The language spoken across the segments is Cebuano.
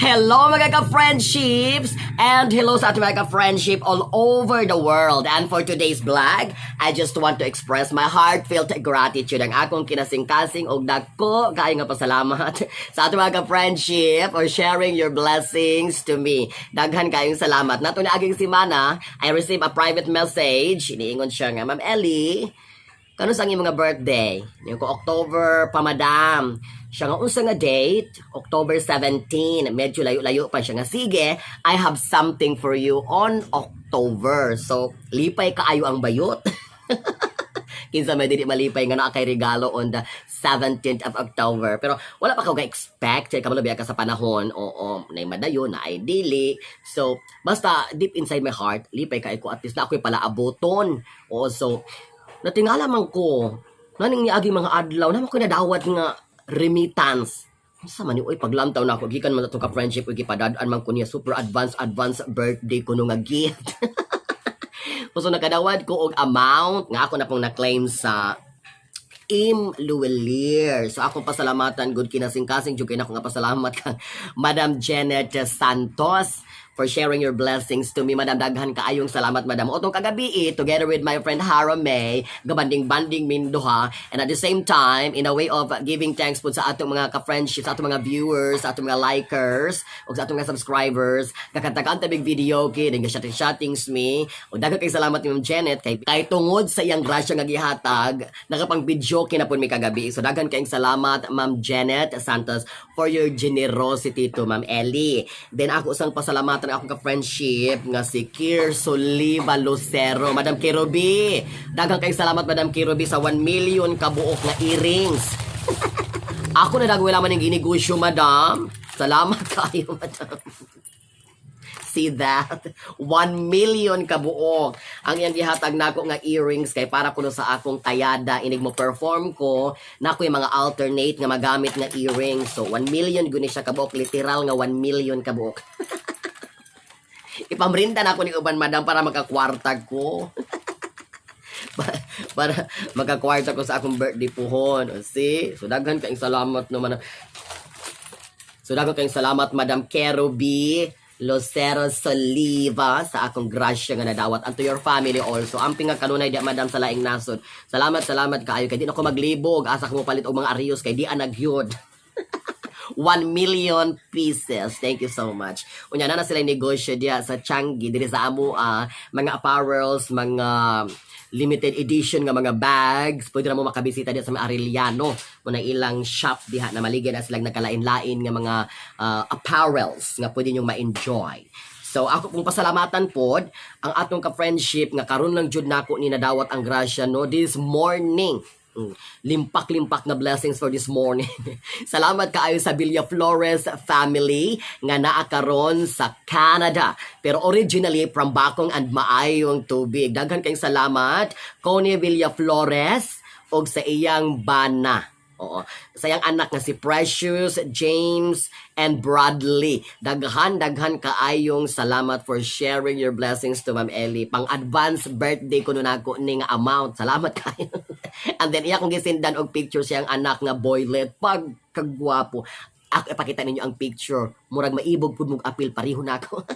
Hello, mga ka-friendships! And hello sa ating mga ka-friendship all over the world. And for today's vlog, I just want to express my heartfelt gratitude, ang akong kinasingkasing og dako kaayo nga pasalamat sa ating mga ka-friendship for sharing your blessings to me. Daghan kayong salamat. Nato na aging simana, I received a private message. Niingon siya nga, "Ma'am Ellie, kanus ang imong nga birthday?" Niingon ko, "October pa, madam." Siya nga, "Unsa nga date?" "October 17." Medyo layo-layo pa. Siya nga, "Sige, I have something for you on October." So, lipay kaayo ang bayot. Kinsa may dili malipay nga naa kay regalo on the 17th of October? Pero wala pa ko ga-expect kay kabalo biya ka sa panahon. Oo, na madayon na ay dili. So, basta deep inside my heart, lipay kay ko, at least naa ko'y palaabuton. Oo, so natingala man ko. Naning niagi mga adlaw, naman ko nadawat nga remittance. Unsa man ni oy? Paglantaw na ako, gikan man atong ka friendship ug gipadad-an man ko niya super advance advance birthday kuno nga gift. So nakadawat ko og amount nga ako na pong na-claim sa M Lhuillier. So akong pasalamatan gud, kinasingkasing jud kay nako nga pasalamat kang Madam Janet Santos for sharing your blessings to me. Madam, daghan kaayong salamat, madam. Otong kagabi, eh, together with my friend Hara May, gabanding-banding minduha. And at the same time, in a way of giving thanks po sa atong mga ka-friendship, sa atong mga viewers, sa atong mga likers, o sa atong mga subscribers, kakanta-kanta big video, kay, then shotting-shottings me. O daghan kay salamat ni Ma'am Janet, kay tungod sa iyang grasya nga gihatag, nakapang video kinapon mi kagabi. So daghan kayong salamat, Ma'am Janet Santos, for your generosity to Ma'am Ellie. Then ako usang pasalamatan ang akong ka-friendship nga si Kier Soliva Lucero. Madam Kirubi, daghan kayong salamat, Madam Kirubi, sa 1 million kabuok nga earrings. Ako na dagwala man yung ginegosyo, madam. Salamat kayo, madam. See that? 1 million kabuok ang iyang gihatag nako nga earrings kay para kuno sa akong tayada inig mo perform ko nako yung mga alternate nga magamit nga earrings. So 1 million guni siya kabuok, literal nga 1 million kabuok. Ipamrinda na ako ni uban, madam, para makakwarta ko. Para makakwarta ko sa akong birthday puhon. O, see? So daghan kayong salamat naman. So daghan kayong salamat, Madam Kerubi Lucero Soliva, sa akong grasya nga nadawat, and to your family also. Amping nga kanunay di, madam, sa laing nasod. Salamat, salamat kaayo kay di na ko maglibog asa ko mo palit og mga ariyos kay di anagyod. 1 million pieces. Thank you so much. Unya na na sila yung negosyo diya sa Changi, diri sa amo, mga apparels, mga limited edition nga mga bags. Pwede na mo makabisita diya sa mga Arellano. Muna ilang shop diha na maligyan na silang nagkalain-lain nga mga apparels nga pwede nyo ma-enjoy. So ako pong pasalamatan pod ang atong ka-friendship nga karon lang jud nako ni nadawat ang grasya, no, this morning. Limpak-limpak na blessings for this morning. Salamat kaayo sa Villa Flores family nga naa karon sa Canada. Pero originally from Bakong and Maayong Tubig. Daghan kayong salamat, Connie Villa Flores og sa iyang bana. Oo. Sa iyang anak nga si Precious, James, and Bradley. Daghan, daghan kaayong salamat for sharing your blessings to Ma'am Ellie. Pang advance birthday ko nako ning amount. Salamat kayo. And then iya kong gisendan og picture siyang anak nga boylet. Pagkagwapo. Ako ipakita ninyo ang picture. Murag maibog pud mong apil, pareho nako.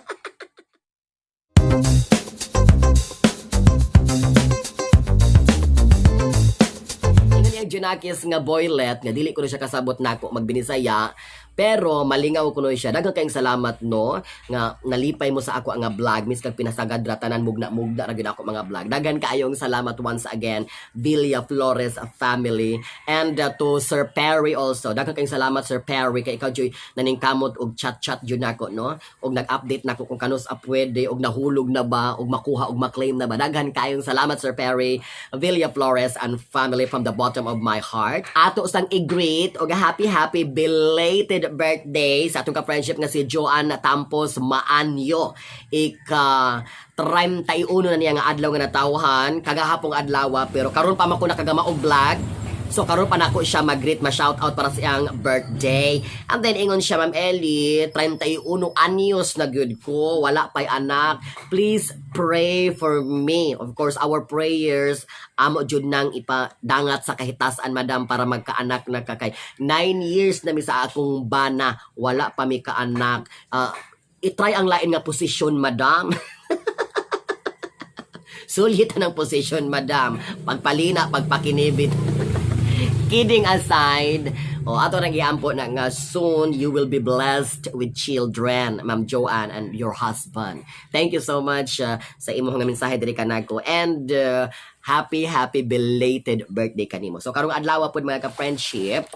Ingon niyang Junakis nga boylet nga dili ko na siya kasabot nako magbinisaya, pero malingaw ko no siya. Daghang kayong salamat, no, nga nalipay mo sa ako nga vlog miskag pinasagad ra tanan, mugna mugna ra gyud ako mga vlog. Daghan kaayong salamat once again, Villa Flores family, and to Sir Perry also. Daghan kayong salamat, Sir Perry, kay ikaw joy naningkamot og chat chat jud nako, no, og nag-update nako kung kanus a pwede og nahulog na ba og makuha og maklaim na ba. Daghan kayong salamat, Sir Perry Villa Flores and family, from the bottom of my heart. Ato sang i-greet og happy happy belated birthday sa atong ka-friendship nga si Joanne Tampos Maanyo. Ika 31 na niya nga adlaw nga natawhan kagahapong adlaw, pero karon pa man ko nakagama og vlog. So karon pa nako siya mag-greet, ma-shout out para sa iyang birthday. And then ingon siya, "Ma'am Ellie, 31 anyos na gyud ko, wala pa'y anak. Please pray for me." Of course, our prayers amo jud nang ipadangat sa kahitasan, madam, para magkaanak na ka kay 9 years na mi sa akong bana, wala pa mi kaanak. I-try ang lain nga posisyon, madam. Sulit ng posisyon, madam. Pagpalina, pagpakinibit. Kidding aside, o ato nang giampo na nga soon you will be blessed with children, Ma'am Joanne and your husband. Thank you so much sa imong nga mensahe diri kanako and happy happy belated birthday kanimo. So karong adlaw pod, mga ka-friendship,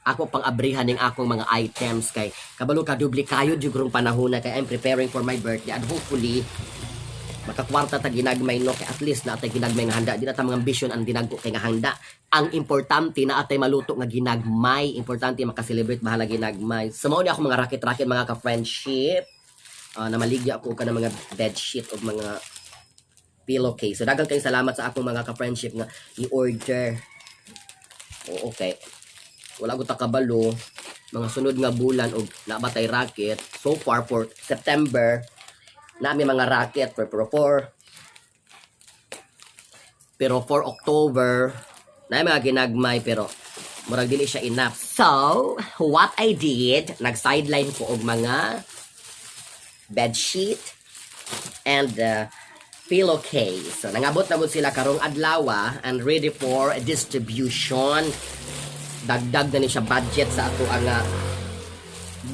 ako pang abrihan ning akong mga items kay kabalo ka dubli kayo jud karong panahon na kay I'm preparing for my birthday and hopefully makakwarta ta ginagmay, no, kay at least na atay ginagmay nga handa. Di na ta mga ambisyon ang dinagko kay nga handa. Ang importante na atay maluto nga ginagmay. Importante maka-celebrate, bahala ginagmay. So mao ni ako mga racket-racket, mga ka-friendship, na maligya ako ka ng mga bedsheet o mga pillowcase. So daghang kayong salamat sa akong mga ka-friendship nga i-order. Oo, okay, wala ko ta kabalo mga sunod nga bulan og naa ba tay racket. So far for September na may mga racket pero for October na may mga ginagmay, pero murag dili siya enough. So what I did, nag sideline ko og mga bedsheet and pillowcase. So nangabot na sila karong adlaw and ready for distribution. Dagdag na ni siya budget sa ato ang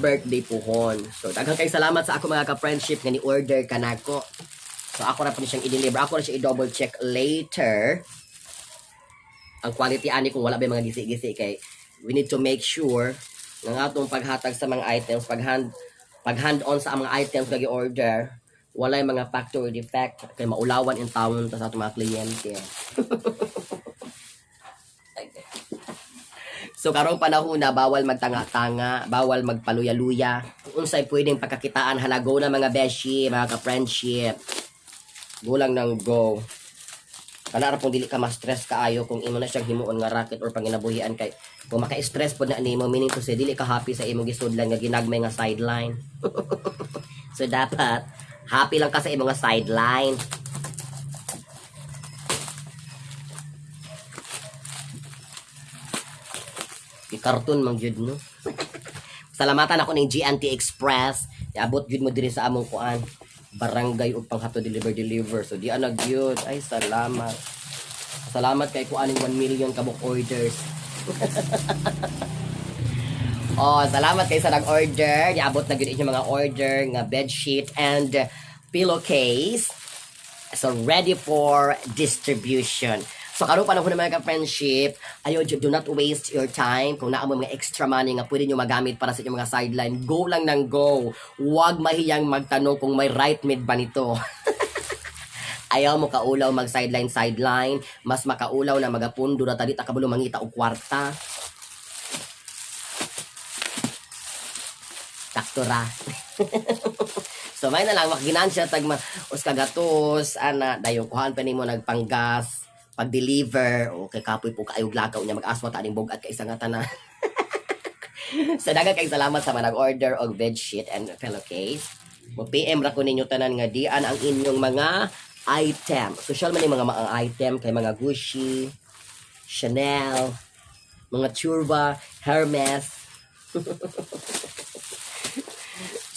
birthday puhon. So daghang kay salamat sa ako mga ka-friendship nga ni-order kanako. So ako ra po ni siyang i-deliver. Ako ra siya i-double check later ang quality ani kung wala ba yung mga gisi-gisi kay we need to make sure nga ang atong paghatag sa mga items, pag hand on sa mga items nga gi-order, walay mga factory defect kay maulawan in tawon ta sa atong mga kliyente. So karong panahon na bawal magtanga-tanga, bawal magpaluya-luya. Kung unsay pwedeng pagkakitaan, hala, go na, mga beshi, mga ka-friendship. Go lang ng go. Kana ra pong dili ka ma-stress kaayo kung imo na siyang himuon nga racket or panginabuhian kay kung maka-stress pod na nimo, meaning to say dili ka happy sa imong gisudlan nga ginagmay nga sideline. So dapat happy lang ka sa imong nga sideline. Gikarton man gyud, no. Salamatan ako ning GNT Express. Iabot gyud mo diri sa among kuan barangay ug panghato deliver deliver. So di ana gyud. Ay, salamat. Salamat kay kuan ning 1 million kabuk orders. Oh, salamat kay sa nag-order. Iabot na gyud inyong mga order nga bedsheet and pillowcase. So ready for distribution. So karon panahon ng mga ka-friendship, ayo, do not waste your time. Kung naa mo mga extra money nga pwede nyo magamit para sa inyong mga sideline, go lang ng go. Huwag mahiyang magtanong kung may right mid ba nito. Ayaw mo kaulaw mag sideline sideline, mas makaulaw na magapundo na ta, di ta kabalo mangita og kwarta. Sakto ra. So may na lang makaginansya tag ma us kagatos ana, dayon kuhaan pa nimo nagpanggas pag-deliver. Okay, kapoy po kaayog lakaw niya, mag-aswa ta aning bug-at kay isa nga tanan. So daghang kay salamat sa mga nag-order og bedsheet and pillowcase. Mo PM ra ko ninyo tanan nga dian ang inyong mga item. Social man yung mga item kay mga Gucci, Chanel, mga Churva, Hermes.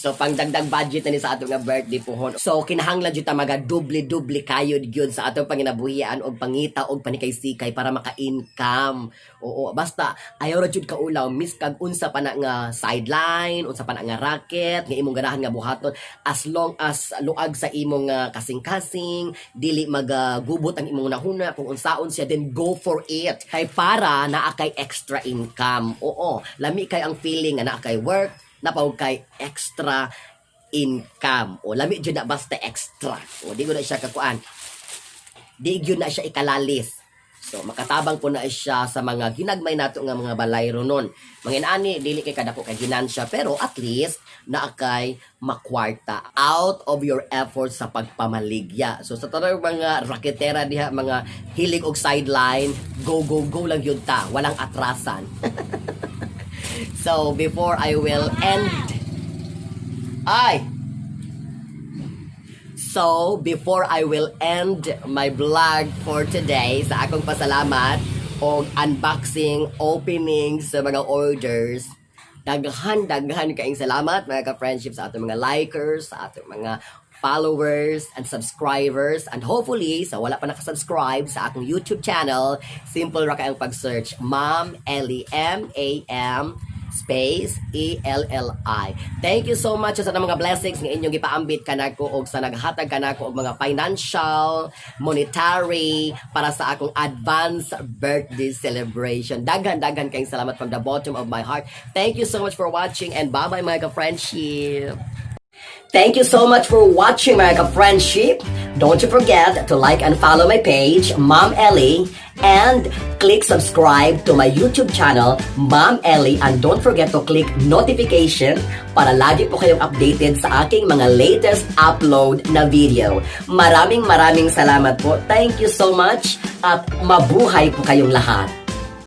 So pangdagdag budget na ni sa atong nga birthday pohon. So kinahanglan jud ta maga doble-doble kayod gyud sa atong panginabuhian og pangita og panikay-sikay para maka-income. Oo, basta ayaw ra jud kaulaw miss kag unsa pa na nga sideline, unsa pa na nga racket nga imong ganahan nga buhaton, as long as luag sa imong kasing-kasing, dili magagubot ang imong nahuna kung unsaon siya, then go for it. Kay para naa kay extra income. Oo, lami kay ang feeling nga naa kay work, napaw kay extra income. O lami jud na basta extra. O di ko na siya kakuan. Di gyud na siya ikalalis. So makatabang po na siya sa mga ginagmay nato nga mga balay ronon. Mga inani, dili kay kadako kay ginansya, pero at least naa kay makwarta out of your efforts sa pagpamaligya. So sa tanang mga raketera diha, mga hilig og sideline, go, go, go lang yun ta, walang atrasan. So before I will end, ay. So, before I will end my vlog for today, sa akong pasalamat og unboxing, opening sa mga orders, daghan, daghan kaayong salamat, mga ka-friendship, sa atong mga likers, sa atong mga followers and subscribers, and hopefully sa wala pa nakasubscribe sa akong YouTube channel, simple ra kayong pag-search, Ma'am Ellie, Mam space Elli. Thank you so much sa mga blessings nga inyong gipaambit kanako og sa naghatag kanako og mga financial, monetary para sa akong advance birthday celebration. Daghan, daghan kayong salamat from the bottom of my heart. Thank you so much for watching and bye-bye, mga ka-friendship. Thank you so much for watching, mga ka-friendship. Don't you forget to like and follow my page, Mom Ellie, and click subscribe to my YouTube channel, Mom Ellie, and don't forget to click notification para lagi po kayong updated sa aking mga latest upload na video. Maraming maraming salamat po. Thank you so much at mabuhay po kayong lahat.